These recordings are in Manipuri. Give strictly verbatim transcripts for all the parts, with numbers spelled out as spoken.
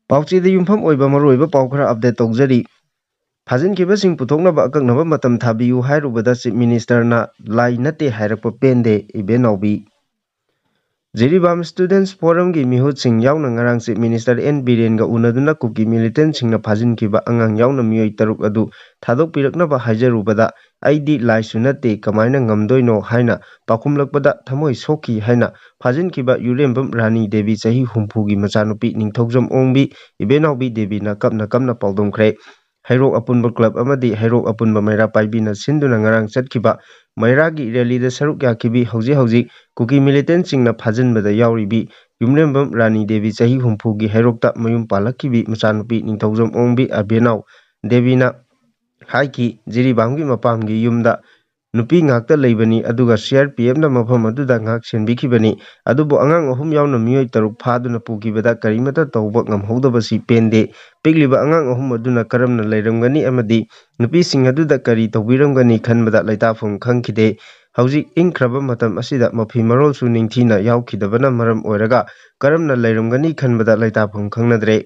ꯄꯥꯎꯆꯦꯗ ꯌꯨꯝꯐꯝ ꯑꯣꯏꯕ ꯃꯔꯨꯑꯣꯏꯕ ꯄꯥꯎ ꯈꯔ ꯑꯞꯗꯦꯠ ꯇꯧꯖꯔꯤ꯫ ꯐꯥꯖꯤꯟꯈꯤꯕꯁꯤꯡ ꯄꯨꯊꯣꯛꯅꯕ ꯑꯀꯛꯅꯕ ꯃꯇꯝ ꯊꯥꯕꯤꯌꯨ ꯍꯥꯏꯔꯨꯕꯗ ꯆꯤꯐ ꯃꯤꯅꯤꯁꯇꯔꯅ ꯂꯥꯏ ꯅꯠꯇꯦ ꯍꯥꯏꯔꯛꯄ ꯄꯦꯟꯗꯦ, ꯏꯕꯦꯟꯅꯥꯎꯕꯤ꯫ ꯖꯤꯔꯤꯕꯥꯝ ꯁ꯭ꯇꯨꯗꯦꯟꯠꯁ ꯐꯣꯔꯝꯒꯤ ꯃꯤꯍꯨꯠꯁꯤꯡ ꯌꯥꯎꯅ ꯉꯔꯥꯡ ꯆꯤꯐ ꯃꯤꯅꯤꯁꯇꯔ ꯑꯦꯟ ꯕꯤꯔꯦꯟꯒ ꯎꯅꯗꯨꯅ ꯀꯨꯀꯤ ꯃꯤꯂꯤꯇꯦꯟꯠꯁꯤꯡꯅ ꯐꯥꯖꯤꯟꯈꯤꯕ ꯑꯉꯥꯡ ꯌꯥꯎꯅ ꯃꯤꯑꯣꯏ ꯇꯔꯨꯛ ꯑꯗꯨ ꯊꯥꯗꯣꯛꯄꯤꯔꯛꯅꯕ ꯍꯥꯏꯖꯔꯨꯕꯗ, "ꯑꯩꯗꯤ ꯂꯥꯏꯁꯨ ꯅꯠꯇꯦ, ꯀꯃꯥꯏꯅ ꯉꯝꯗꯣꯏꯅꯣ?" ꯍꯥꯏꯅ ꯄꯥꯎꯈꯨꯝꯂꯛꯄꯗ ꯊꯃꯣꯏ ꯁꯣꯛꯈꯤ ꯍꯥꯏꯅ ꯐꯥꯖꯤꯟꯈꯤꯕ ꯌꯨꯔꯦꯝꯕꯝ ꯔꯥꯅꯤ ꯗꯦꯕꯤ, ꯆꯍꯤ ꯍꯨꯝꯐꯨꯒꯤ ꯃꯆꯥꯅꯨꯄꯤ ꯅꯤꯡꯊꯧꯖꯝ ꯑꯣꯡꯕꯤ ꯏꯕꯦꯟꯅꯥꯎꯕꯤ ꯗꯦꯕꯤꯅ ꯀꯞꯅ ꯀꯞꯅ ꯄꯥꯎꯗꯝꯈ꯭ꯔꯦ꯫ ꯍꯩꯔꯣꯛ ꯑꯄꯨꯟꯕ ꯀ꯭ꯂꯕ ꯑꯃꯗꯤ ꯍꯩꯔꯣꯛ ꯑꯄꯨꯟꯕ ꯃꯩꯔꯥ ꯄꯥꯏꯕꯤꯅ ꯁꯤꯟꯗꯨꯅ ꯉꯔꯥꯡ ꯆꯠꯈꯤꯕ ꯃꯩꯔꯥꯒꯤ ꯔꯦꯂꯤꯗ ꯁꯔꯨꯛ ꯌꯥꯈꯤꯕꯤ ꯍꯧꯖꯤꯛ ꯍꯧꯖꯤꯛ ꯀꯨꯀꯤ ꯃꯤꯂꯤꯇꯦꯟꯠꯁꯤꯡꯅ ꯐꯥꯖꯤꯟꯕꯗ ꯌꯥꯎꯔꯤꯕꯤ ꯌꯨꯝꯔꯦꯝꯕꯝ ꯔꯥꯅꯤ ꯗꯦꯕꯤ, ꯆꯍꯤ ꯍꯨꯝꯐꯨꯒꯤ, ꯍꯩꯔꯣꯛꯇ ꯃꯌꯨꯝ ꯄꯥꯜꯂꯛꯈꯤꯕꯤ ꯃꯆꯥꯅꯨꯄꯤ ꯅꯤꯡꯊꯧꯖꯝ ꯑꯣꯡꯕꯤ ꯑꯕꯦꯅꯥꯎ ꯗꯦꯕꯤꯅ ꯍꯥꯏꯈꯤ, ꯖꯤꯔꯤꯕꯥꯝꯒꯤ ꯃꯄꯥꯝꯒꯤ ꯌꯨꯝꯗ ꯅꯨꯄꯤ ꯉꯥꯛꯇ ꯂꯩꯕꯅꯤ, ꯑꯗꯨꯒ ꯁꯤ ꯑꯥꯔ ꯄꯤ ꯑꯦꯐꯅ ꯃꯐꯝ ꯑꯗꯨꯗ ꯉꯥꯛ ꯁꯦꯟꯕꯤꯈꯤꯕꯅꯤ꯫ ꯑꯗꯨꯕꯨ ꯑꯉꯥꯡ ꯑꯍꯨꯝ ꯌꯥꯎꯅ ꯃꯤꯑꯣꯏ ꯇꯔꯨꯛ ꯐꯥꯗꯨꯅ ꯄꯨꯈꯤꯕꯗ ꯀꯔꯤꯃꯠꯇ ꯇꯧꯕ ꯉꯝꯍꯧꯗꯕꯁꯤ ꯄꯦꯟꯗꯦ꯫ ꯄꯤꯛꯂꯤꯕ ꯑꯉꯥꯡ ꯑꯍꯨꯝ ꯑꯗꯨꯅ ꯀꯔꯝꯅ ꯂꯩꯔꯝꯒꯅꯤ ꯑꯃꯗꯤ ꯅꯨꯄꯤꯁꯤꯡ ꯑꯗꯨꯗ ꯀꯔꯤ ꯇꯧꯕꯤꯔꯝꯒꯅꯤ ꯈꯟꯕꯗ ꯂꯩꯇꯥꯐꯝ ꯈꯪꯈꯤꯗꯦ꯫ ꯍꯧꯖꯤꯛ ꯏꯪꯈ꯭ꯔꯕ ꯃꯇꯝ ꯑꯁꯤꯗ ꯃꯐꯤ ꯃꯔꯣꯜꯁꯨ ꯅꯤꯡꯊꯤꯅ ꯌꯥꯎꯈꯤꯗꯕꯅ ꯃꯔꯝ ꯑꯣꯏꯔꯒ ꯀꯔꯝꯅ ꯂꯩꯔꯝꯒꯅꯤ ꯈꯟꯕꯗ ꯂꯩꯇꯥꯐꯝ ꯈꯪꯅꯗ꯭ꯔꯦ꯫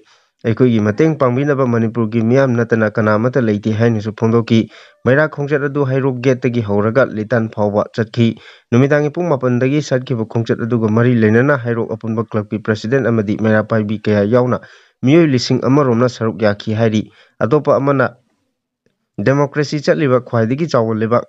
ꯑꯩꯈꯣꯏꯒꯤ ꯃꯇꯦꯡ ꯄꯥꯡꯕꯤꯅꯕ ꯃꯅꯤꯄꯨꯔꯒꯤ ꯃꯤꯌꯥꯝ ꯅꯠꯇꯅ ꯀꯅꯥꯃꯠꯇ ꯂꯩꯇꯦ ꯍꯥꯏꯅꯁꯨ ꯐꯣꯡꯗꯣꯛꯈꯤ꯫ ꯃꯩꯔꯥ ꯈꯣꯡꯆꯠ ꯑꯗꯨ ꯍꯩꯔꯣꯛ ꯒꯦꯠꯇꯒꯤ ꯍꯧꯔꯒ ꯂꯤꯇꯥꯟ ꯐꯥꯎꯕ ꯆꯠꯈꯤ꯫ ꯅꯨꯃꯤꯗꯥꯡꯒꯤ ꯄꯨꯡ ꯃꯥꯄꯟꯗꯒꯤ ꯆꯠꯈꯤꯕ ꯈꯣꯡꯆꯠ ꯑꯗꯨꯒ ꯃꯔꯤ ꯂꯩꯅꯅ ꯍꯩꯔꯣꯛ ꯑꯄꯨꯟꯕ ꯀ꯭ꯂꯕꯀꯤ ꯄ꯭ꯔꯁꯤꯗꯦꯟꯠ ꯑꯃꯗꯤ ꯃꯩꯔꯥ ꯄꯥꯏꯕꯤ ꯀꯌꯥ ꯌꯥꯎꯅ ꯃꯤꯑꯣꯏ ꯂꯤꯁꯤꯡ ꯑꯃꯔꯣꯝꯅ ꯁꯔꯨꯛ ꯌꯥꯈꯤ ꯍꯥꯏꯔꯤ꯫ ꯑꯇꯣꯞꯄ ꯑꯃꯅ, ꯗꯦꯃꯣꯀ꯭ꯔꯦꯁꯤ ꯆꯠꯂꯤꯕ ꯈ꯭ꯋꯥꯏꯗꯒꯤ ꯆꯥꯎꯕ ꯂꯩꯕꯥꯛ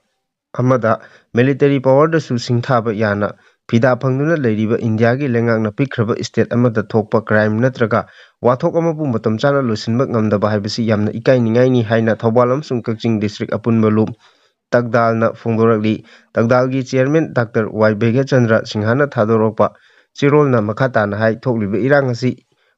ꯑꯃꯗ ꯃꯤꯂꯤꯇꯔꯤ ꯄꯥꯋꯔꯗꯁꯨ ꯁꯤꯡꯊꯥꯕ ꯌꯥꯅ ꯐꯤꯗꯥ ꯐꯪꯗꯨꯅ ꯂꯩꯔꯤꯕ ꯏꯟꯗꯤꯌꯥꯒꯤ ꯂꯩꯉꯥꯛꯅ ꯄꯤꯛꯈ꯭ꯔꯕ ꯁ꯭ꯇꯦꯠ ꯑꯃꯗ ꯊꯣꯛꯄ ꯀ꯭ꯔꯥꯏꯝ ꯅꯠꯇ꯭ꯔꯒ ꯋꯥꯊꯣꯛ ꯑꯃꯕꯨ ꯃꯇꯝ ꯆꯥꯅ ꯂꯣꯏꯁꯤꯟꯕ ꯉꯝꯗꯕ ꯍꯥꯏꯕꯁꯤ ꯌꯥꯝꯅ ꯏꯀꯥꯏꯅꯤꯡꯉꯥꯏꯅꯤ ꯍꯥꯏꯅ ꯊꯧꯕꯥꯜ ꯑꯃꯁꯨꯡ ꯀꯛꯆꯤꯡ ꯗꯤꯁꯇ꯭ꯔꯤꯛ ꯑꯄꯨꯟꯕ ꯂꯨꯞ ꯇꯒꯗꯥꯜꯅ ꯐꯣꯡꯗꯣꯔꯛꯂꯤ꯫ ꯇꯒꯗꯥꯜꯒꯤ ꯆꯤꯌꯔꯃꯦꯟ ꯗꯥꯛꯇꯔ ꯋꯥꯏ ꯚꯦꯒꯆꯟꯗ꯭ꯔ ꯁꯤꯡꯍꯥꯅ ꯊꯥꯗꯣꯔꯛꯄ ꯆꯦꯔꯣꯜꯅ ꯃꯈꯥ ꯇꯥꯅ ꯍꯥꯏ, ꯊꯣꯛꯂꯤꯕ ꯏꯔꯥꯡ ꯑꯁꯤ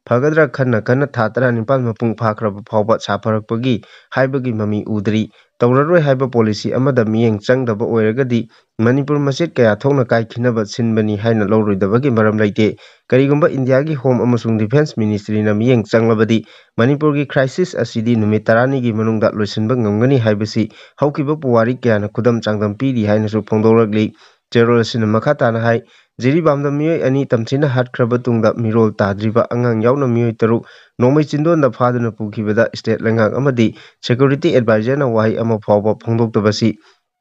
ꯐꯒꯗ꯭ꯔꯥ ꯈꯟꯅ ꯈꯟꯅ ꯊꯥ ꯇꯔꯥꯅꯤꯄꯥꯜ ꯃꯄꯨꯡ ꯐꯥꯈ꯭ꯔꯕ ꯐꯥꯎꯕ ꯁꯥꯐꯔꯛꯄꯒꯤ ꯍꯥꯏꯕꯒꯤ ꯃꯃꯤ ꯎꯗ꯭ꯔꯤ꯫ ꯇꯧꯔꯔꯣꯏ ꯍꯥꯏꯕ ꯄꯣꯂꯤꯁꯤ ꯑꯃꯗ ꯃꯤꯠꯌꯦꯡ ꯆꯪꯗꯕ ꯑꯣꯏꯔꯒꯗꯤ ꯃꯅꯤꯄꯨꯔ ꯃꯆꯦꯠ ꯀꯌꯥ ꯊꯣꯛꯅ ꯀꯥꯏꯈꯤꯅꯕ ꯁꯤꯟꯕꯅꯤ ꯍꯥꯏꯅ ꯂꯧꯔꯣꯏꯗꯕꯒꯤ ꯃꯔꯝ ꯂꯩꯇꯦ꯫ ꯀꯔꯤꯒꯨꯝꯕ ꯏꯟꯗꯤꯌꯥꯒꯤ ꯍꯣꯝ ꯑꯃꯁꯨꯡ ꯗꯤꯐꯦꯟꯁ ꯃꯤꯅꯤꯁꯇ꯭ꯔꯤꯅ ꯃꯤꯠꯌꯦꯡ ꯆꯪꯂꯕꯗꯤ ꯃꯅꯤꯄꯨꯔꯒꯤ ꯀ꯭ꯔꯥꯏꯁꯤꯁ ꯑꯁꯤꯗꯤ ꯅꯨꯃꯤꯠ ꯇꯔꯥꯅꯤꯒꯤ ꯃꯅꯨꯡꯗ ꯂꯣꯏꯁꯤꯟꯕ ꯉꯝꯒꯅꯤ ꯍꯥꯏꯕꯁꯤ ꯍꯧꯈꯤꯕ ꯄꯨꯋꯥꯔꯤ ꯀꯌꯥꯅ ꯈꯨꯗꯝ ꯆꯥꯡꯗꯝ ꯄꯤꯔꯤ ꯍꯥꯏꯅꯁꯨ ꯐꯣꯡꯗꯣꯔꯛꯂꯤ꯫ ꯆꯦꯔꯣꯜ ꯑꯁꯤꯅ ꯃꯈꯥ ꯇꯥꯅ ꯍꯥꯏ, ꯖꯤꯔꯤꯕꯥꯝꯗ ꯃꯤꯑꯣꯏ ꯑꯅꯤ ꯇꯝꯊꯤꯅ ꯍꯥꯠꯈ꯭ꯔꯕ ꯇꯨꯡꯗ ꯃꯤꯔꯣꯜ ꯇꯥꯗ꯭ꯔꯤꯕ ꯑꯉꯥꯡ ꯌꯥꯎꯅ ꯃꯤꯑꯣꯏ ꯇꯔꯨꯛ ꯅꯣꯡꯃꯩ ꯆꯤꯟꯗꯣꯟꯗ ꯐꯥꯗꯨꯅ ꯄꯨꯈꯤꯕꯗ state ꯂꯩꯉꯥꯛ ꯑꯃꯗꯤ security advisorꯅ ꯋꯥꯍꯩ ꯑꯃ ꯐꯥꯎꯕ ꯐꯣꯡꯗꯣꯛꯇꯕꯁꯤ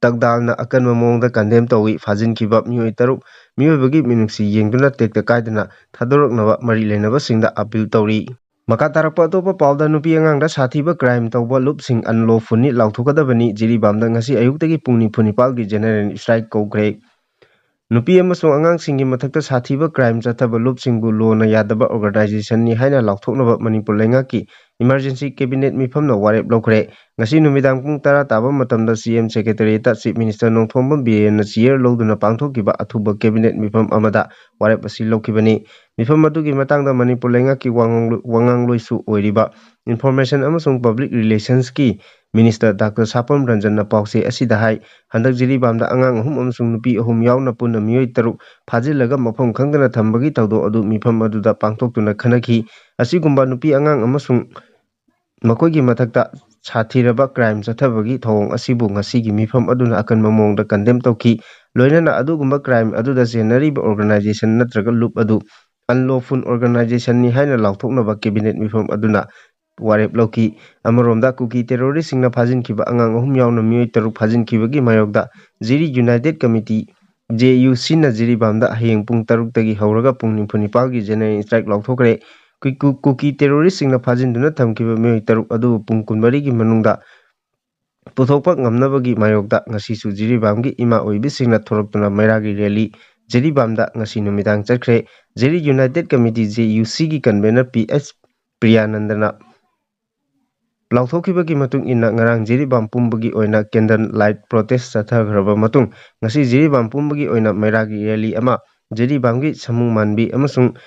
ꯇꯛꯗꯥꯜꯅ ꯑꯀꯟꯕ ꯃꯑꯣꯡꯗ condemn ꯇꯧꯏ꯫ ꯐꯥꯖꯤꯟꯈꯤꯕ ꯃꯤꯑꯣꯏ ꯇꯔꯨꯛ ꯃꯤꯑꯣꯏꯕꯒꯤ ꯃꯤꯅꯨꯡꯁꯤ ꯌꯦꯡꯗꯨꯅ ꯇꯦꯛꯇ ꯀꯥꯏꯗꯅ ꯊꯥꯗꯣꯔꯛꯅꯕ ꯃꯔꯤ ꯂꯩꯅꯕꯁꯤꯡꯗ appeal ꯇꯧꯔꯤ꯫ ꯃꯈꯥ ꯇꯥꯔꯛꯄ ꯑꯇꯣꯞꯄ ꯄꯥꯎꯗ ꯅꯨꯄꯤ ꯑꯉꯥꯡꯗ ꯁꯥꯊꯤꯕ crime ꯇꯧꯕ ꯂꯨꯞꯁꯤꯡ unlawfulꯅꯤ ꯂꯥꯎꯊꯣꯛꯀꯗꯕꯅꯤ꯫ ꯖꯤꯔꯤꯕꯥꯝꯗ ꯉꯁꯤ ꯑꯌꯨꯛꯇꯒꯤ ꯄꯨꯡ ꯅꯤꯐꯨ ꯅꯤꯄꯥꯜꯒꯤ general strike ꯀꯧꯈ꯭ꯔꯦ꯫ ꯅꯨꯄꯤ ꯑꯃꯁꯨꯡ ꯑꯉꯥꯡꯁꯤꯡꯒꯤ ꯃꯊꯛꯇ ꯁꯥꯊꯤꯕ crime ꯆꯠꯊꯕ ꯂꯨꯞꯁꯤꯡꯕꯨ ꯂꯣꯅ ꯌꯥꯗꯕ organizationꯅꯤ ꯍꯥꯏꯅ ꯂꯥꯎꯊꯣꯛꯅꯕ ꯃꯅꯤꯄꯨꯔ ꯂꯩꯉꯥꯛꯀꯤ emergency cabinet ꯃꯤꯐꯝꯅ ꯋꯥꯔꯦꯞ ꯂꯧꯈ꯭ꯔꯦ꯫ ꯉꯁꯤ ꯅꯨꯃꯤꯗꯥꯡ ꯄꯨꯡ ꯇꯔꯥ ꯇꯥꯕ ꯃꯇꯝꯗ CM secretariatꯇ Chief Minister Nongthombam ꯕꯤꯔꯦꯟꯅ chair ꯂꯧꯗꯨꯅ ꯄꯥꯡꯊꯣꯛꯈꯤꯕ ꯑꯊꯨꯕ cabinet ꯃꯤꯐꯝ ꯑꯃꯗ ꯋꯥꯔꯦꯞ ꯑꯁꯤ ꯂꯧꯈꯤꯕꯅꯤ꯫ ꯃꯤꯐꯝ ꯑꯗꯨꯒꯤ ꯃꯇꯥꯡꯗ ꯃꯅꯤꯄꯨꯔ ꯂꯩꯉꯥꯛꯀꯤ ꯋꯥꯉꯥꯡꯂꯣꯏ-, ꯋꯥꯉꯥꯡꯂꯣꯏꯁꯨ ꯑꯣꯏꯔꯤꯕ Information ꯑꯃꯁꯨꯡ Public Relationsꯀꯤ Minister Doctor ꯁꯥꯄꯝ ꯔꯟꯖꯟꯅ ꯄꯥꯎꯆꯦ ꯑꯁꯤꯗ ꯍꯥꯏ, ꯍꯟꯗꯛ ꯖꯤꯔꯤꯕꯥꯝꯗ ꯑꯉꯥꯡ ꯑꯍꯨꯝ ꯑꯃꯁꯨꯡ ꯅꯨꯄꯤ ꯑꯍꯨꯝ ꯌꯥꯎꯅ ꯄꯨꯟꯅ ꯃꯤꯑꯣꯏ ꯇꯔꯨꯛ ꯐꯥꯖꯤꯜꯂꯒ ꯃꯐꯝ ꯈꯪꯗꯅ ꯊꯝꯕꯒꯤ ꯊꯧꯗꯣꯛ ꯑꯗꯨ ꯃꯤꯐꯝ ꯑꯗꯨꯗ ꯄꯥꯡꯊꯣꯛꯇꯨꯅ ꯈꯟꯅꯈꯤ꯫ ꯑꯁꯤꯒꯨꯝꯕ ꯅꯨꯄꯤ ꯑꯉꯥꯡ ꯑꯃꯁꯨꯡ ꯃꯈꯣꯏꯒꯤ ꯃꯊꯛꯇ ꯁꯥꯊꯤꯔꯕ crime ꯆꯠꯊꯕꯒꯤ ꯊꯧꯑꯣꯡ ꯑꯁꯤꯕꯨ ꯉꯁꯤꯒꯤ ꯃꯤꯐꯝ ꯑꯗꯨꯅ ꯑꯀꯟꯕ ꯃꯑꯣꯡꯗ condemn ꯇꯧꯈꯤ꯫ ꯂꯣꯏꯅꯅ ꯑꯗꯨꯒꯨꯝꯕ crime ꯑꯗꯨꯗ ꯆꯦꯟꯅꯔꯤꯕ organization ꯅꯠꯇ꯭ꯔꯒ ꯂꯨꯞ ꯑꯗꯨ unlawful organizationꯅꯤ ꯍꯥꯏꯅ ꯂꯥꯎꯊꯣꯛꯅꯕ cabinet ꯃꯤꯐꯝ ꯑꯗꯨꯅ ꯋꯥꯔꯦꯞ ꯂꯧꯈꯤ꯫ ꯑꯃꯔꯣꯝꯗ ꯀꯨꯀꯤ terroristꯁꯤꯡꯅ ꯐꯥꯖꯤꯟꯈꯤꯕ ꯑꯉꯥꯡ ꯑꯍꯨꯝ ꯌꯥꯎꯅ ꯃꯤꯑꯣꯏ ꯇꯔꯨꯛ ꯐꯥꯖꯤꯟꯈꯤꯕꯒꯤ ꯃꯥꯌꯣꯛꯇ ꯖꯤꯔꯤ United Committee, JUCꯅ ꯖꯤꯔꯤꯕꯥꯝꯗ ꯍꯌꯦꯡ ꯄꯨꯡ ꯇꯔꯨꯛꯇꯒꯤ ꯍꯧꯔꯒ ꯄꯨꯡ ꯅꯤꯐꯨ ꯅꯤꯄꯥꯜꯒꯤ general strike ꯂꯥꯎꯊꯣꯛꯈ꯭ꯔꯦ꯫ ꯀꯨ-, ꯀꯨ-, ꯀꯨꯀꯤ terroristꯁꯤꯡꯅ ꯐꯥꯖꯤꯟꯗꯨꯅ ꯊꯝꯈꯤꯕ ꯃꯤꯑꯣꯏ ꯇꯔꯨꯛ ꯑꯗꯨꯕꯨ ꯄꯨꯡ ꯀꯨꯟꯃꯔꯤꯒꯤ ꯃꯅꯨꯡꯗ ꯄꯨꯊꯣꯛꯄ ꯉꯝꯅꯕꯒꯤ ꯃꯥꯌꯣꯛꯇ ꯉꯁꯤꯁꯨ ꯖꯤꯔꯤꯕꯥꯝꯒꯤ ꯏꯃꯥ ꯑꯣꯏꯕꯤꯁꯤꯡꯅ ꯊꯣꯔꯛꯇꯨꯅ ꯃꯩꯔꯥꯒꯤ rally ꯖꯤꯔꯤꯕꯥꯝꯗ ꯉꯁꯤ ꯅꯨꯃꯤꯗꯥꯡ ꯆꯠꯈ꯭ꯔꯦ꯫ ꯖꯤꯔꯤ United Committee, JUCꯒꯤ convener P S ꯄ꯭ꯔꯤꯌꯥꯅꯟꯗꯅ ꯂꯥꯎꯊꯣꯛꯈꯤꯕꯒꯤ ꯃꯇꯨꯡ ꯏꯟꯅ ꯉꯔꯥꯡ ꯖꯤꯔꯤꯕꯥꯝ ꯄꯨꯝꯕꯒꯤ ꯑꯣꯏꯅ candle light protest ꯆꯠꯊꯈ꯭ꯔꯕ ꯃꯇꯨꯡ ꯉꯁꯤ ꯖꯤꯔꯤꯕꯥꯝ ꯄꯨꯝꯕꯒꯤ ꯑꯣꯏꯅ ꯃꯩꯔꯥꯒꯤ rally ꯑꯃ ꯖꯤꯔꯤꯕꯥꯝꯒꯤ ꯁꯃꯨ ꯃꯥꯟꯕꯤ ꯑꯃꯁꯨꯡ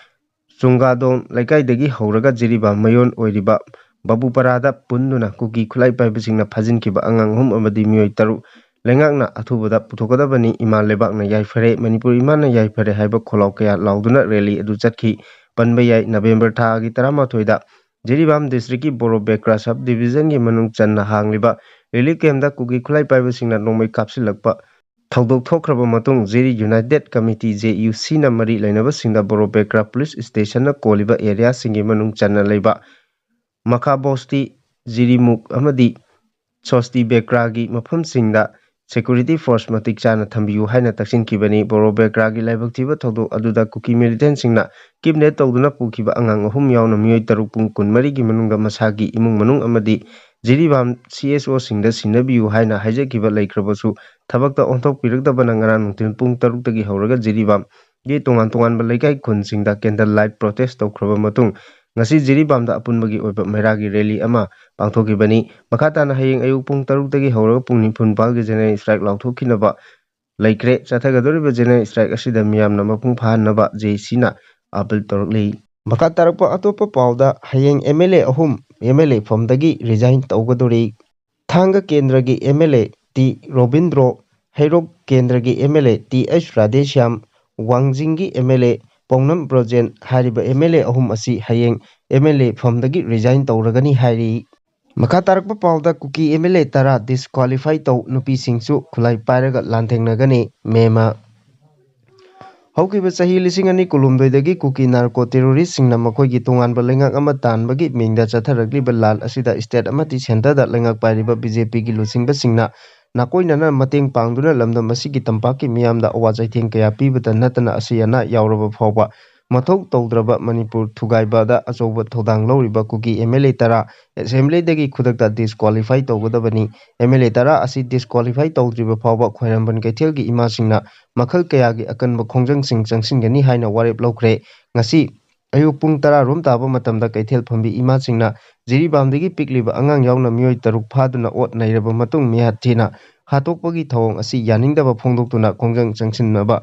ꯆꯨꯡꯒꯥꯗꯣꯡ ꯂꯩꯀꯥꯏꯗꯒꯤ ꯍꯧꯔꯒ ꯖꯤꯔꯤꯕꯥꯝ ꯃꯌꯣꯟ ꯑꯣꯏꯔꯤꯕ ꯕꯥꯕꯨꯄꯔꯥꯗ ꯄꯨꯟꯗꯨꯅ ꯀꯨꯀꯤ ꯈꯨꯠꯂꯥꯏ ꯄꯥꯏꯕꯁꯤꯡꯅ ꯐꯥꯖꯤꯟꯈꯤꯕ ꯑꯉꯥꯡ ꯑꯍꯨꯝ ꯑꯃꯗꯤ ꯃꯤꯑꯣꯏ ꯇꯔꯨꯛ ꯂꯩꯉꯥꯛꯅ ꯑꯊꯨꯕꯗ ꯄꯨꯊꯣꯛꯀꯗꯕꯅꯤ꯫ ꯏꯃꯥ ꯂꯩꯕꯥꯛꯅ ꯌꯥꯏꯐꯔꯦ, ꯃꯅꯤꯄꯨꯔ ꯏꯃꯥꯅ ꯌꯥꯏꯐꯔꯦ ꯍꯥꯏꯕ ꯈꯣꯜꯂꯥꯎ ꯀꯌꯥ ꯂꯥꯎꯗꯨꯅ rally ꯑꯗꯨ ꯆꯠꯈꯤ꯫ ꯄꯟꯕ ꯌꯥꯏ, ꯅꯕꯦꯝꯕꯔ ꯊꯥꯒꯤ ꯇꯔꯥꯃꯥꯊꯣꯏꯗ ꯖꯤꯔꯤꯕꯥꯝ districtꯀꯤ ꯕꯣꯔꯣ ꯕꯦꯀ꯭ꯔꯥ sub divisionꯒꯤ ꯃꯅꯨꯡ ꯆꯟꯅ ꯍꯥꯡꯂꯤꯕ relief campꯇ ꯀꯨꯀꯤ ꯈꯨꯠꯂꯥꯏ ꯄꯥꯏꯕꯁꯤꯡꯅ ꯅꯣꯡꯃꯩ ꯀꯥꯞꯁꯤꯜꯂꯛꯄ ꯊꯧꯗꯣꯛ ꯊꯣꯛꯈ꯭ꯔꯕ ꯃꯇꯨꯡ ꯖꯤꯔꯤ ꯌꯨꯅꯥꯏꯇꯦꯠ ꯀꯃꯤꯇꯤ, ꯖꯦ ꯌꯨ ꯁꯤꯅ ꯃꯔꯤ ꯂꯩꯅꯕꯁꯤꯡꯗ ꯕꯣꯔꯣꯕꯦꯀ꯭ꯔꯥ ꯄꯨꯂꯤꯁ ꯁ꯭ꯇꯦꯁꯟꯅ ꯀꯣꯜꯂꯤꯕ ꯑꯦꯔꯤꯌꯥꯁꯤꯡꯒꯤ ꯃꯅꯨꯡ ꯆꯟꯅ ꯂꯩꯕ ꯃꯈꯥ ꯕꯣꯁꯇꯤ, ꯖꯤꯔꯤꯃꯨꯛ ꯑꯃꯗꯤ ꯁꯣꯁꯇꯤ ꯕꯦꯀ꯭ꯔꯥꯒꯤ ꯃꯐꯝꯁꯤꯡꯗ ꯁꯦꯀ꯭ꯌꯨꯔꯤꯇꯤ ꯐꯣꯔꯁ ꯃꯇꯤꯛ ꯆꯥꯅ ꯊꯝꯕꯤꯌꯨ ꯍꯥꯏꯅ ꯇꯛꯁꯤꯟꯈꯤꯕꯅꯤ꯫ ꯕꯣꯔꯣ ꯕꯦꯀ꯭ꯔꯥꯒꯤ ꯂꯥꯏꯕꯛ ꯊꯤꯕ ꯊꯧꯗꯣꯛ ꯑꯗꯨꯗ ꯀꯨꯀꯤ ꯃꯤꯂꯤꯇꯦꯟꯁꯤꯡꯅ ꯀꯤꯗꯅꯦꯞ ꯇꯧꯗꯨꯅ ꯄꯨꯈꯤꯕ ꯑꯉꯥꯡ ꯑꯍꯨꯝ ꯌꯥꯎꯅ ꯃꯤꯑꯣꯏ ꯇꯔꯨꯛ ꯄꯨꯡ ꯀꯨꯟꯃꯔꯤꯒꯤ ꯃꯅꯨꯡꯗ ꯃꯁꯥꯒꯤ ꯏꯃꯨꯡ ꯃꯅꯨꯡ ꯑꯃꯗꯤ ꯖꯤꯔꯤꯕꯥꯝ ꯁꯤ ꯑꯦꯁ ꯑꯣꯁꯤꯡꯗ ꯁꯤꯟꯅꯕꯤꯌꯨ ꯍꯥꯏꯅ ꯍꯥꯏꯖꯈꯤꯕ ꯂꯩꯈ꯭ꯔꯕꯁꯨ, ꯊꯕꯛꯇ ꯑꯣꯟꯊꯣꯛꯄꯤꯔꯛꯇꯕꯅ ꯉꯔꯥꯡ ꯅꯨꯡꯊꯤꯜ ꯄꯨꯡ ꯇꯔꯨꯛꯇꯒꯤ ꯍꯧꯔꯒ ꯖꯤꯔꯤꯕꯥꯝꯒꯤ ꯇꯣꯉꯥꯟ ꯇꯣꯉꯥꯟꯕ ꯂꯩꯀꯥꯏ ꯈꯨꯟꯁꯤꯡꯗ ꯀꯦꯟꯗꯜ ꯂꯥꯏꯠ ꯄ꯭ꯔꯣꯇꯦꯁ ꯇꯧꯈ꯭ꯔꯕ ꯃꯇꯨꯡ, ꯉꯁꯤ ꯖꯤꯔꯤꯕꯥꯝꯗ ꯑꯄꯨꯟꯕꯒꯤ ꯑꯣꯏꯕ ꯃꯩꯔꯥꯒꯤ ꯔꯦꯂꯤ ꯑꯃ ꯄꯥꯡꯊꯣꯛꯈꯤꯕꯅꯤ꯫ ꯃꯈꯥ ꯇꯥꯅ ꯍꯌꯦꯡ ꯑꯌꯨꯛ ꯄꯨꯡ ꯇꯔꯨꯛꯇꯒꯤ ꯍꯧꯔꯒ ꯄꯨꯡ ꯅꯤꯐꯨ ꯅꯤꯄꯥꯜꯒꯤ ꯖꯦꯅꯔꯦꯜ ꯁ꯭ꯇ꯭ꯔꯥꯏꯛ ꯂꯥꯎꯊꯣꯛꯈꯤꯅꯕ ꯂꯩꯈ꯭ꯔꯦ꯫ ꯆꯠꯊꯒꯗꯧꯔꯤꯕ ꯖꯦꯅꯔꯦꯜ ꯁ꯭ꯇ꯭ꯔꯥꯏꯛ ꯑꯁꯤꯗ ꯃꯤꯌꯥꯝꯅ ꯃꯄꯨꯡ ꯐꯥꯍꯟꯅꯕ ꯖꯦ ꯁꯤꯅ ꯑꯥꯄꯤꯜ ꯇꯧꯔꯛꯂꯤ꯫ ꯃꯈꯥ ꯇꯥꯔꯛꯄ ꯑꯇꯣꯞꯄ ꯄꯥꯎꯗ, ꯍꯌꯦꯡ ꯑꯦꯝ ꯑꯦꯜ ꯑꯦ ꯑꯍꯨꯝ ꯑꯦꯝ ꯑꯦꯜ ꯑꯦ ꯐꯝꯗꯒꯤ ꯔꯤꯖꯥꯏꯟ ꯇꯧꯒꯗꯧꯔꯤ꯫ ꯊꯥꯡꯒ ꯀꯦꯟꯗ꯭ꯔꯒꯤ M L A T Robindro, ꯍꯩꯔꯣꯛ ꯀꯦꯟꯗ꯭ꯔꯒꯤ M L A T H Radheshyam, ꯋꯥꯡꯖꯤꯡꯒꯤ M L A Paonam Brojen ꯍꯥꯏꯔꯤꯕ ꯑꯦꯝ ꯑꯦꯜ ꯑꯦ ꯑꯍꯨꯝ ꯑꯁꯤ ꯍꯌꯦꯡ ꯑꯦꯝ ꯑꯦꯜ ꯑꯦ ꯐꯝꯗꯒꯤ ꯔꯤꯖꯥꯏꯟ ꯇꯧꯔꯒꯅꯤ ꯍꯥꯏꯔꯤ꯫ ꯃꯈꯥ ꯇꯥꯔꯛꯄ ꯄꯥꯎꯗ, ꯀꯨꯀꯤ ꯑꯦꯝ ꯑꯦꯜ ꯑꯦ ꯇꯔꯥ ꯗꯤꯁꯀ꯭ꯋꯥꯂꯤꯐꯥꯏ ꯇꯧ, ꯅꯨꯄꯤꯁꯤꯡꯁꯨ ꯈꯨꯠꯂꯥꯏ ꯄꯥꯏꯔꯒ ꯂꯥꯟꯊꯦꯡꯅꯒꯅꯤ, ꯃꯦꯃ꯫ ꯍꯧꯈꯤꯕ ꯆꯍꯤ ꯂꯤꯁꯤꯡ ꯑꯅꯤ ꯀꯨꯟꯍꯨꯝꯗꯣꯏꯗꯒꯤ ꯀꯨꯀꯤ ꯅꯥꯔꯀꯣ ꯇꯦꯔꯣꯔꯤꯁꯁꯤꯡꯅ ꯃꯈꯣꯏꯒꯤ ꯇꯣꯉꯥꯟꯕ ꯂꯩꯉꯥꯛ ꯑꯃ ꯇꯥꯟꯕꯒꯤ ꯃꯤꯡꯗ ꯆꯠꯊꯔꯛꯂꯤꯕ ꯂꯥꯟ ꯑꯁꯤꯗ ꯁ꯭ꯇꯦꯠ ꯑꯃꯗꯤ ꯁꯦꯟꯇꯔꯗ ꯂꯩꯉꯥꯛ ꯄꯥꯏꯔꯤꯕ ꯕꯤ ꯖꯦ ꯄꯤꯒꯤ ꯂꯨꯆꯤꯡꯕꯁꯤꯡꯅ ꯅꯥꯀꯣꯏꯅꯅ ꯃꯇꯦꯡ ꯄꯥꯡꯗꯨꯅ ꯂꯝꯗꯝ ꯑꯁꯤꯒꯤ ꯇꯝꯄꯥꯛꯀꯤ ꯃꯤꯌꯥꯝꯗ ꯑꯋꯥ ꯆꯩꯊꯦꯡ ꯀꯌꯥ ꯄꯤꯕꯇ ꯅꯠꯇꯅ ꯑꯁꯤ ꯑꯅꯥ ꯌꯥꯎꯔꯕ ꯐꯥꯎꯕ ꯃꯊꯧ ꯇꯧꯗ꯭ꯔꯕ ꯃꯅꯤꯄꯨꯔ ꯊꯨꯒꯥꯏꯕꯗ ꯑꯆꯧꯕ ꯊꯧꯗꯥꯡ ꯂꯧꯔꯤꯕ ꯀꯨꯀꯤ ꯑꯦꯝ ꯑꯦꯜ ꯑꯦ ꯇꯔꯥ ꯑꯦꯁꯦꯝꯕ꯭ꯂꯤꯗꯒꯤ ꯈꯨꯗꯛꯇ ꯗꯤꯁꯀ꯭ꯋꯥꯂꯤꯐꯥꯏ ꯇꯧꯒꯗꯕꯅꯤ꯫ ꯑꯦꯝ ꯑꯦꯜ ꯑꯦ ꯇꯔꯥ ꯑꯁꯤ ꯗꯤꯁꯀ꯭ꯋꯥꯂꯤꯐꯥꯏ ꯇꯧꯗ꯭ꯔꯤꯕ ꯐꯥꯎꯕ ꯈ꯭ꯋꯥꯏꯔꯝꯕꯟ ꯀꯩꯊꯦꯜꯒꯤ ꯏꯃꯥꯁꯤꯡꯅ ꯃꯈꯜ ꯀꯌꯥꯒꯤ ꯑꯀꯟꯕ ꯈꯣꯡꯖꯪꯁꯤꯡ ꯆꯪꯁꯤꯟꯒꯅꯤ ꯍꯥꯏꯅ ꯋꯥꯔꯦꯞ ꯂꯧꯈ꯭ꯔꯦ꯫ ꯉꯁꯤ ꯑꯌꯨꯛ ꯄꯨꯡ ꯇꯔꯥ ꯔꯣꯝ ꯇꯥꯕ ꯃꯇꯝꯗ ꯀꯩꯊꯦꯜ ꯐꯝꯕꯤ ꯏꯃꯥꯁꯤꯡꯅ ꯖꯤꯔꯤꯕꯥꯝꯗꯒꯤ ꯄꯤꯛꯂꯤꯕ ꯑꯉꯥꯡ ꯌꯥꯎꯅ ꯃꯤꯑꯣꯏ ꯇꯔꯨꯛ ꯐꯥꯗꯨꯅ ꯑꯣꯠ ꯅꯩꯔꯕ ꯃꯇꯨꯡ ꯃꯤꯍꯥꯠ ꯊꯤꯅ ꯍꯥꯠꯇꯣꯛꯄꯒꯤ ꯊꯧꯑꯣꯡ ꯑꯁꯤ ꯌꯥꯅꯤꯡꯗꯕ ꯐꯣꯡꯗꯣꯛꯇꯨꯅ ꯈꯣꯡꯖꯪ ꯆꯪꯁꯤꯟꯅꯕ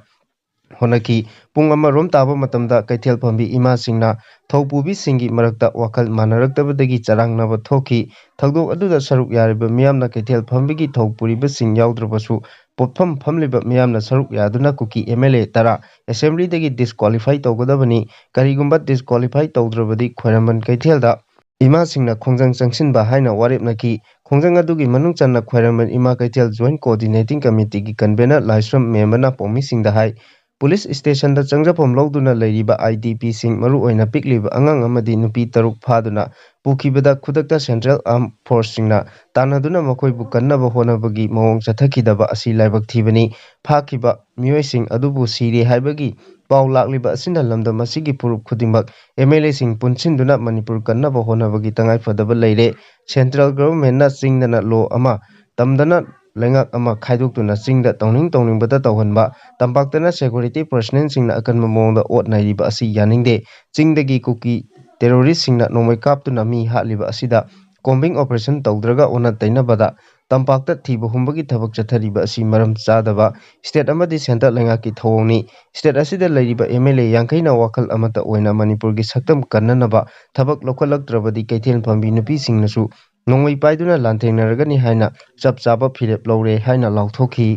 ꯍꯣꯠꯅꯈꯤ꯫ ꯄꯨꯡ ꯑꯃ ꯔꯣꯝ ꯇꯥꯕ ꯃꯇꯝꯗ ꯀꯩꯊꯦꯜ ꯐꯝꯕꯤ ꯏꯃꯥꯁꯤꯡꯅ ꯊꯧ ꯄꯨꯕꯤꯁꯤꯡꯒꯤ ꯃꯔꯛꯇ ꯋꯥꯈꯜ ꯃꯥꯟꯅꯔꯛꯇꯕꯗꯒꯤ ꯆꯔꯥꯡꯅꯕ ꯊꯣꯛꯈꯤ꯫ ꯊꯧꯗꯣꯛ ꯑꯗꯨꯗ ꯁꯔꯨꯛ ꯌꯥꯔꯤꯕ ꯃꯤꯌꯥꯝꯅ ꯀꯩꯊꯦꯜ ꯐꯝꯕꯤꯒꯤ ꯊꯧ ꯄꯨꯔꯤꯕꯁꯤꯡ ꯌꯥꯎꯗ꯭ꯔꯕꯁꯨ ꯄꯣꯠꯐꯝ ꯐꯝꯂꯤꯕ ꯃꯤꯌꯥꯝꯅ ꯁꯔꯨꯛ ꯌꯥꯗꯨꯅ ꯀꯨꯀꯤ ꯑꯦꯝ ꯑꯦꯜ ꯑꯦ ꯇꯔꯥ ꯑꯦꯁꯦꯝꯕ꯭ꯂꯤꯗꯒꯤ ꯗꯤꯁꯀ꯭ꯋꯥꯂꯤꯐꯥꯏ ꯇꯧꯒꯗꯕꯅꯤ꯫ ꯀꯔꯤꯒꯨꯝꯕ ꯗꯤꯁꯀ꯭ꯋꯥꯂꯤꯐꯥꯏ ꯇꯧꯗ꯭ꯔꯕꯗꯤ ꯈ꯭ꯋꯥꯏꯔꯝꯕꯟ ꯀꯩꯊꯦꯜꯗ ꯏꯃꯥꯁꯤꯡꯅ ꯈꯣꯡꯖꯪ ꯆꯪꯁꯤꯟꯕ ꯍꯥꯏꯅ ꯋꯥꯔꯦꯞꯅꯈꯤ꯫ ꯈꯣꯡꯖꯪ ꯑꯗꯨꯒꯤ ꯃꯅꯨꯡ ꯆꯟꯅ ꯈ꯭ꯋꯥꯏꯔꯝꯕꯟ ꯏꯃꯥ ꯀꯩꯊꯦꯜ Joint Coordinating Committeeꯒꯤ convener ꯂꯥꯏꯁ꯭ꯔꯝ ꯃꯦꯝꯕꯅ ꯄꯥꯎꯃꯤꯁꯤꯡꯗ ꯍꯥꯏ, ꯄꯨꯂꯤꯁ ꯁ꯭ꯇꯦꯁꯟꯗ ꯆꯪꯖꯐꯝ ꯂꯧꯗꯨꯅ ꯂꯩꯔꯤꯕ IDPꯁꯤꯡ, ꯃꯔꯨꯑꯣꯏꯅ ꯄꯤꯛꯂꯤꯕ ꯑꯉꯥꯡ ꯑꯃꯗꯤ ꯅꯨꯄꯤ ꯇꯔꯨꯛ ꯐꯥꯗꯨꯅ ꯄꯨꯈꯤꯕꯗ ꯈꯨꯗꯛꯇ Central Armed Forceꯁꯤꯡꯅ ꯇꯥꯟꯅꯗꯨꯅ ꯃꯈꯣꯏꯕꯨ ꯀꯟꯅꯕ ꯍꯣꯠꯅꯕꯒꯤ ꯃꯑꯣꯡ ꯆꯠꯊꯈꯤꯗꯕ ꯑꯁꯤ ꯂꯥꯏꯕꯛ ꯊꯤꯕꯅꯤ꯫ ꯐꯥꯈꯤꯕ ꯃꯤꯑꯣꯏꯁꯤꯡ ꯑꯗꯨꯕꯨ ꯁꯤꯔꯦ ꯍꯥꯏꯕꯒꯤ ꯄꯥꯎ ꯂꯥꯛꯂꯤꯕ ꯑꯁꯤꯅ ꯂꯝꯗꯝ ꯑꯁꯤꯒꯤ ꯐꯨꯔꯨꯞ ꯈꯨꯗꯤꯡꯃꯛ MLAꯁꯤꯡ ꯄꯨꯟꯁꯤꯟꯗꯨꯅ ꯃꯅꯤꯄꯨꯔ ꯀꯟꯅꯕ ꯍꯣꯠꯅꯕꯒꯤ ꯇꯉꯥꯏꯐꯗꯕ ꯂꯩꯔꯦ꯫ Central Governmentꯅ ꯆꯤꯡꯗꯅ law ꯑꯃ, ꯇꯝꯗꯅ ꯂꯩꯉꯥꯛ ꯑꯃ ꯈꯥꯏꯗꯣꯛꯇꯨꯅ ꯆꯤꯡꯗ ꯇꯧꯅꯤꯡ ꯇꯧꯅꯤꯡꯕꯗ ꯇꯧꯍꯟꯕ, ꯇꯝꯄꯥꯛꯇꯅ security personnelꯁꯤꯡꯅ ꯑꯀꯟꯕ ꯃꯑꯣꯡꯗ ꯑꯣꯠ ꯅꯩꯔꯤꯕ ꯑꯁꯤ ꯌꯥꯅꯤꯡꯗꯦ꯫ ꯆꯤꯡꯗꯒꯤ ꯀꯨꯀꯤ terroristꯁꯤꯡꯅ ꯅꯣꯡꯃꯩ ꯀꯥꯞꯇꯨꯅ ꯃꯤ ꯍꯥꯠꯂꯤꯕ ꯑꯁꯤꯗ combing operation ꯇꯧꯗ꯭ꯔꯒ ꯑꯣꯟꯅ ꯇꯩꯅꯕꯗ ꯇꯝꯄꯥꯛꯇ ꯊꯤꯕ ꯍꯨꯝꯕꯒꯤ ꯊꯕꯛ ꯆꯠꯊꯔꯤꯕ ꯑꯁꯤ ꯃꯔꯝ ꯆꯥꯗꯕ state ꯑꯃꯗꯤ centre ꯂꯩꯉꯥꯛꯀꯤ ꯊꯧꯑꯣꯡꯅꯤ꯫ State ꯑꯁꯤꯗ ꯂꯩꯔꯤꯕ MLA ꯌꯥꯡꯈꯩꯅ ꯋꯥꯈꯜ ꯑꯃꯠꯇ ꯑꯣꯏꯅ ꯃꯅꯤꯄꯨꯔꯒꯤ ꯁꯛꯇꯝ ꯀꯟꯅꯅꯕ ꯊꯕꯛ ꯂꯧꯈꯠꯂꯛꯇ꯭ꯔꯕꯗꯤ ꯀꯩꯊꯦꯜ ꯐꯝꯕꯤ ꯅꯨꯄꯤꯁꯤꯡꯅꯁꯨ ꯅꯣꯡꯃꯩ ꯄꯥꯏꯗꯨꯅ ꯂꯥꯟꯊꯦꯡꯅꯔꯒꯅꯤ ꯍꯥꯏꯅ ꯆꯞ ꯆꯥꯕ ꯐꯤꯔꯦꯞ ꯂꯧꯔꯦ ꯍꯥꯏꯅ ꯂꯥꯎꯊꯣꯛꯈꯤ꯫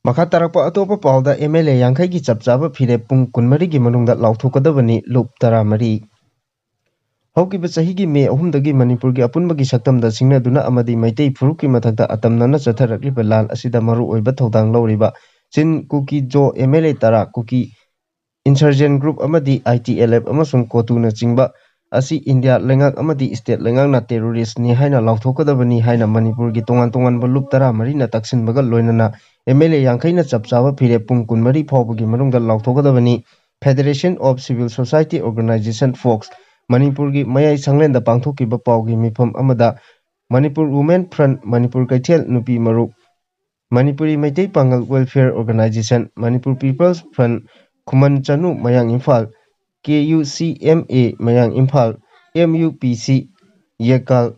ꯃꯈꯥ ꯇꯥꯔꯛꯄ ꯑꯇꯣꯞꯄ ꯄꯥꯎꯗ MLA ꯌꯥꯡꯈꯩꯒꯤ ꯆꯞ ꯆꯥꯕ ꯐꯤꯔꯦꯞ ꯄꯨꯡ ꯀꯨꯟꯃꯔꯤꯒꯤ ꯃꯅꯨꯡꯗ ꯂꯥꯎꯊꯣꯛꯀꯗꯕꯅꯤ, ꯂꯨꯞ ꯇꯔꯥꯃꯔꯤ꯫ ꯍꯧꯈꯤꯕ ꯆꯍꯤꯒꯤ May ꯑꯍꯨꯝꯗꯒꯤ ꯃꯅꯤꯄꯨꯔꯒꯤ ꯑꯄꯨꯟꯕꯒꯤ ꯁꯛꯇꯝꯗ ꯁꯤꯡꯅꯗꯨꯅ ꯑꯃꯗꯤ ꯃꯩꯇꯩ ꯐꯨꯔꯨꯞꯀꯤ ꯃꯊꯛꯇ ꯑꯇꯝꯅꯅ ꯆꯠꯊꯔꯛꯂꯤꯕ ꯂꯥꯟ ꯑꯁꯤꯗ ꯃꯔꯨꯑꯣꯏꯕ ꯊꯧꯗꯥꯡ ꯂꯧꯔꯤꯕ ꯆꯤꯟ ꯀꯨꯀꯤ ꯖꯣ MLA ꯇꯔꯥ, ꯀꯨꯀꯤ insurgent group ꯑꯃꯗꯤ ITLF ꯑꯃꯁꯨꯡ ꯀꯣꯇꯨꯅꯆꯤꯡꯕ ꯑꯁꯤ ꯏꯟꯗꯤꯌꯥ ꯂꯩꯉꯥꯛ ꯑꯃꯗꯤ state ꯂꯩꯉꯥꯛꯅ terroristꯅꯤ ꯍꯥꯏꯅ ꯂꯥꯎꯊꯣꯛꯀꯗꯕꯅꯤ ꯍꯥꯏꯅ ꯃꯅꯤꯄꯨꯔꯒꯤ ꯇꯣꯉꯥꯟ ꯇꯣꯉꯥꯟꯕ ꯂꯨꯞ ꯇꯔꯥꯃꯔꯤꯅ ꯇꯛꯁꯤꯟꯕꯒ ꯂꯣꯏꯅꯅ MLA ꯌꯥꯡꯈꯩꯅ ꯆꯞ ꯆꯥꯕ ꯐꯤꯔꯦꯞ ꯄꯨꯡ ꯀꯨꯟꯃꯔꯤ ꯐꯥꯎꯕꯒꯤ ꯃꯅꯨꯡꯗ ꯂꯥꯎꯊꯣꯛꯀꯗꯕꯅꯤ꯫ Federation of Civil Society Organisation, FOCS, ꯃꯅꯤꯄꯨꯔꯒꯤ ꯃꯌꯥꯏ ꯁꯪꯂꯦꯟꯗ ꯄꯥꯡꯊꯣꯛꯈꯤꯕ ꯄꯥꯎꯒꯤ ꯃꯤꯐꯝ ꯑꯃꯗ Manipur Women Front, ꯃꯅꯤꯄꯨꯔ ꯀꯩꯊꯦꯜ ꯅꯨꯄꯤ ꯃꯔꯨꯞ, ꯃꯅꯤꯄꯨꯔꯤ ꯃꯩꯇꯩ ꯄꯥꯡꯒꯜ Welfare Organisation, Manipur People's Front, ꯈꯨꯃꯟ ꯆꯅꯨ ꯃꯌꯥꯡ ꯏꯝꯐꯥꯜ, KUCMA ꯃꯌꯥꯡ Imphal, MUPC ꯌꯦꯀꯥꯜ,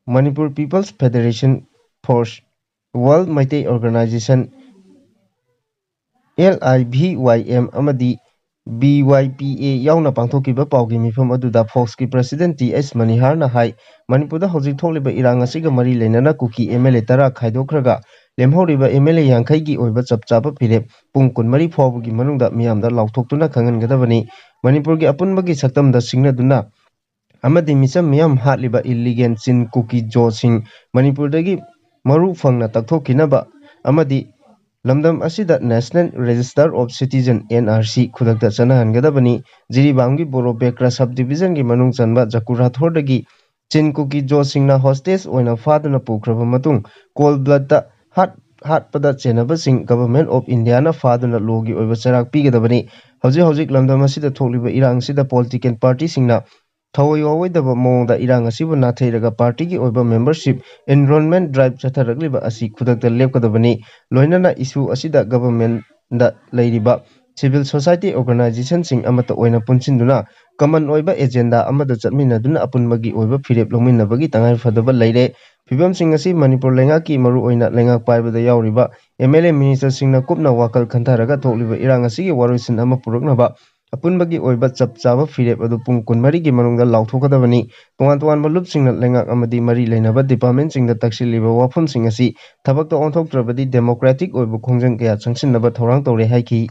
Manipur People's Federation Force, World Meitei Organisation, LIVYM ꯑꯃꯗꯤ BYPA ꯌꯥꯎꯅ ꯄꯥꯡꯊꯣꯛꯈꯤꯕ ꯄꯥꯎꯒꯤ ꯃꯤꯐꯝ ꯑꯗꯨꯗ FOCSꯀꯤ President T H ꯃꯅꯤꯍꯥꯔꯅ ꯍꯥꯏ, ꯃꯅꯤꯄꯨꯔꯗ ꯍꯧꯖꯤꯛ ꯊꯣꯛꯂꯤꯕ ꯏꯔꯥꯡ ꯑꯁꯤꯒ ꯃꯔꯤ ꯂꯩꯅꯅ ꯀꯨꯀꯤ MLA ꯇꯔꯥ ꯈꯥꯏꯗꯣꯛꯈ꯭ꯔꯒ ꯂꯦꯝꯍꯧꯔꯤꯕ MLA ꯌꯥꯡꯈꯩꯒꯤ ꯑꯣꯏꯕ ꯆꯞ ꯆꯥꯕ ꯐꯤꯔꯦꯞ ꯄꯨꯡ ꯀꯨꯟꯃꯔꯤ ꯐꯥꯎꯕꯒꯤ ꯃꯅꯨꯡꯗ ꯃꯤꯌꯥꯝꯗ ꯂꯥꯎꯊꯣꯛꯇꯨꯅ ꯈꯪꯍꯟꯒꯗꯕꯅꯤ꯫ ꯃꯅꯤꯄꯨꯔꯒꯤ ꯑꯄꯨꯟꯕꯒꯤ ꯁꯛꯇꯝꯗ ꯁꯤꯡꯅꯗꯨꯅ ꯑꯃꯗꯤ ꯃꯤꯆꯝ ꯃꯤꯌꯥꯝ ꯍꯥꯠꯂꯤꯕ ꯏꯂꯤꯒꯦꯟ ꯆꯤꯟ ꯀꯨꯀꯤ ꯖꯣꯁꯤꯡ ꯃꯅꯤꯄꯨꯔꯗꯒꯤ ꯃꯔꯨ ꯐꯪꯅ ꯇꯛꯊꯣꯛꯈꯤꯅꯕ ꯑꯃꯗꯤ ꯂꯝꯗꯝ ꯑꯁꯤꯗ National Register of Citizen, N R C, ꯈꯨꯗꯛꯇ ꯆꯠꯅꯍꯟꯒꯗꯕꯅꯤ꯫ ꯖꯤꯔꯤꯕꯥꯝꯒꯤ ꯕꯣꯔꯣ ꯕꯦꯀ꯭ꯔ sub division ꯒꯤ ꯃꯅꯨꯡ ꯆꯟꯕ ꯖꯀꯨꯔꯥꯊꯣꯔꯗꯒꯤ ꯆꯤꯟ ꯀꯨꯀꯤ ꯖꯣꯁꯤꯡꯅ hostage ꯑꯣꯏꯅ ꯐꯥꯗꯨꯅ ꯄꯨꯈ꯭ꯔꯕ ꯃꯇꯨꯡ cold blood ꯇ ꯍꯥꯠ ꯍꯥꯠꯄꯗ ꯆꯦꯟꯅꯕꯁꯤꯡ Government of India ꯅ ꯐꯥꯗꯨꯅ law ꯒꯤ ꯑꯣꯏꯕ ꯆꯩꯔꯥꯛ ꯄꯤꯒꯗꯕꯅꯤ꯫ ꯍꯧꯖꯤꯛ ꯍꯧꯖꯤꯛ ꯂꯝꯗꯝ ꯑꯁꯤꯗ ꯊꯣꯛꯂꯤꯕ ꯏꯔꯥꯡ ꯑꯁꯤꯗ political party ꯁꯤꯡꯅ ꯊꯑꯣꯏ ꯋꯥꯑꯣꯏꯗꯕ ꯃꯑꯣꯡꯗ ꯏꯔꯥꯡ ꯑꯁꯤꯕꯨ ꯅꯥꯊꯩꯔꯒ party ꯒꯤ ꯑꯣꯏꯕ membership enrolment drive ꯆꯠꯊꯔꯛꯂꯤꯕ ꯑꯁꯤ ꯈꯨꯗꯛꯇ ꯂꯦꯞꯀꯗꯕꯅꯤ꯫ ꯂꯣꯏꯅꯅ issue ꯑꯁꯤꯗ government ꯗ ꯂꯩꯔꯤꯕ civil society organization ꯁꯤꯡ ꯑꯃꯠꯇ ꯑꯣꯏꯅ ꯄꯨꯟꯁꯤꯟꯗꯨꯅ common ꯑꯣꯏꯕ agenda ꯑꯃꯗ ꯆꯠꯃꯤꯟꯅꯗꯨꯅ ꯑꯄꯨꯟꯕꯒꯤ ꯑꯣꯏꯕ ꯐꯤꯔꯦꯞ ꯂꯧꯃꯤꯟꯅꯕꯒꯤ ꯇꯉꯥꯏ ꯐꯗꯕ ꯂꯩꯔꯦ꯫ ꯐꯤꯕꯝꯁꯤꯡ ꯑꯁꯤ ꯃꯅꯤꯄꯨꯔ ꯂꯩꯉꯥꯛꯀꯤ, ꯃꯔꯨꯑꯣꯏꯅ ꯂꯩꯉꯥꯛ ꯄꯥꯏꯕꯗ ꯌꯥꯎꯔꯤꯕ M L A minister ꯁꯤꯡꯅ ꯀꯨꯞꯅ ꯋꯥꯈꯜ ꯈꯟꯊꯔꯒ ꯊꯣꯛꯂꯤꯕ ꯏꯔꯥꯡ ꯑꯁꯤꯒꯤ ꯋꯥꯔꯣꯏꯁꯤꯟ ꯑꯃ ꯄꯨꯔꯛꯅꯕ ꯑꯄꯨꯟꯕꯒꯤ ꯑꯣꯏꯕ ꯆꯞ ꯆꯥꯕ ꯐꯤꯔꯦꯞ ꯑꯗꯨ ꯄꯨꯡ ꯀꯨꯟꯃꯔꯤꯒꯤ ꯃꯅꯨꯡꯗ ꯂꯥꯎꯊꯣꯛꯀꯗꯕꯅꯤ꯫ ꯇꯣꯉꯥꯟ ꯇꯣꯉꯥꯟꯕ ꯂꯨꯞꯁꯤꯡꯅ ꯂꯩꯉꯥꯛ ꯑꯃꯗꯤ ꯃꯔꯤ ꯂꯩꯅꯕ department ꯁꯤꯡꯗ ꯇꯛꯁꯤꯜꯂꯤꯕ ꯋꯥꯐꯝꯁꯤꯡ ꯑꯁꯤ ꯊꯕꯛꯇ ꯑꯣꯟꯊꯣꯛꯇ꯭ꯔꯕꯗꯤ democratic ꯑꯣꯏꯕ ꯈꯣꯡꯖꯪ ꯀꯌꯥ ꯆꯪꯁꯤꯟꯅꯕ ꯊꯧꯔꯥꯡ ꯇꯧꯔꯦ ꯍꯥꯏꯈꯤ꯫